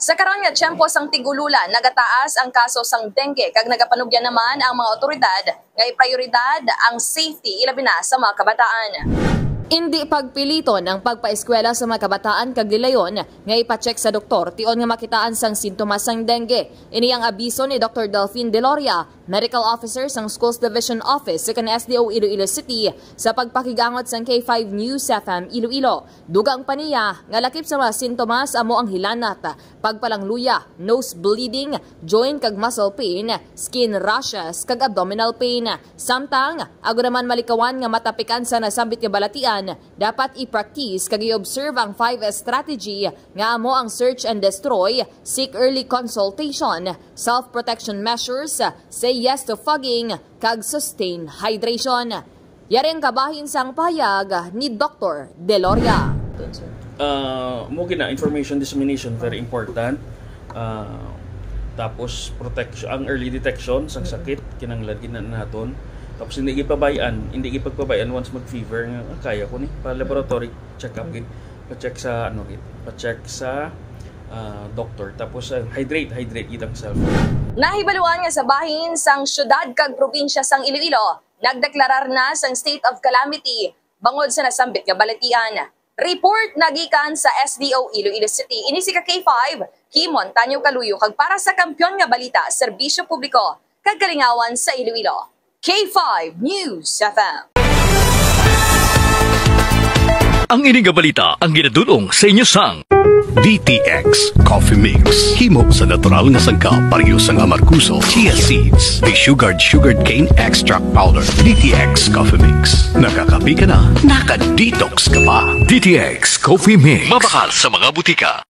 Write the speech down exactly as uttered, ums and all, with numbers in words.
Sa karon nga tiyempo sang tig-ululan, nagataas ang kaso sang dengue kag nagapanugyan naman ang mga awtoridad nga iprayoridad ang safety, ilabi na sa mga kabataan. Indi pagpiliton ang pagpaeskwela sa mga kabataan kag lilayon nga ipa-check sa doktor tion nga makitaan sang sintomas sang dengue. Ini ang abiso ni Doktor Delphine Deloria, Medical Officer sang Schools Division Office sa kan S D O Iloilo City, sa pagpakig-angot sang K five News F M Iloilo. Dugang pa niya nga lakip sa mga sintomas amo ang hilanat, pagpalangluya, nose bleeding, joint kag muscle pain, skin rashes, kag abdominal pain. Samtang, agod naman malikawan nga matapikan sa nasambit nga balatian, dapat i-practice kag i-observe ang five S strategy nga amo ang search and destroy, seek early consultation, self-protection measures, say yes to fogging, kag sustain hydration. Yari ang kabahin sang pahayag ni Doktor Deloria. Uh, mo gina information dissemination, very important. Uh, tapos protection, ang early detection sa sakit kinahanglan gina naton. Tapos hindi gipabayan, hindi gipagpabayan once mag-fever nga, "Ah, kaya ko ni, pa laboratory check up gid, pa-check sa ano gid, pa-check sa ah, doktor." Tapos uh, hydrate, hydrate gid ang self. Nahibaluan nga sa bahin sang siyudad kag probinsya sang Iloilo, nagdeklarar na sang state of calamity bangod sa nasambit nga balatian. Report nagikan sa S D O Iloilo City. Ini si ka K five, Kimon Tanyo Kaluyo, kag para sa Kampiyon nga Balita, Serbisyo Publiko kag Kalingawan sa Iloilo, K five News F M. Ang ini nga balita ang ginadul-ong sa inyo sang D T X Coffee Mix. Himo sa natural nga sangkap, pareho sang amargoso, chia seeds, desugared sugarcane extract powder. D T X Coffee Mix. Nakakape ka na, naka-detox ka pa. D T X Coffee Mix. Mabakal sa mga butika.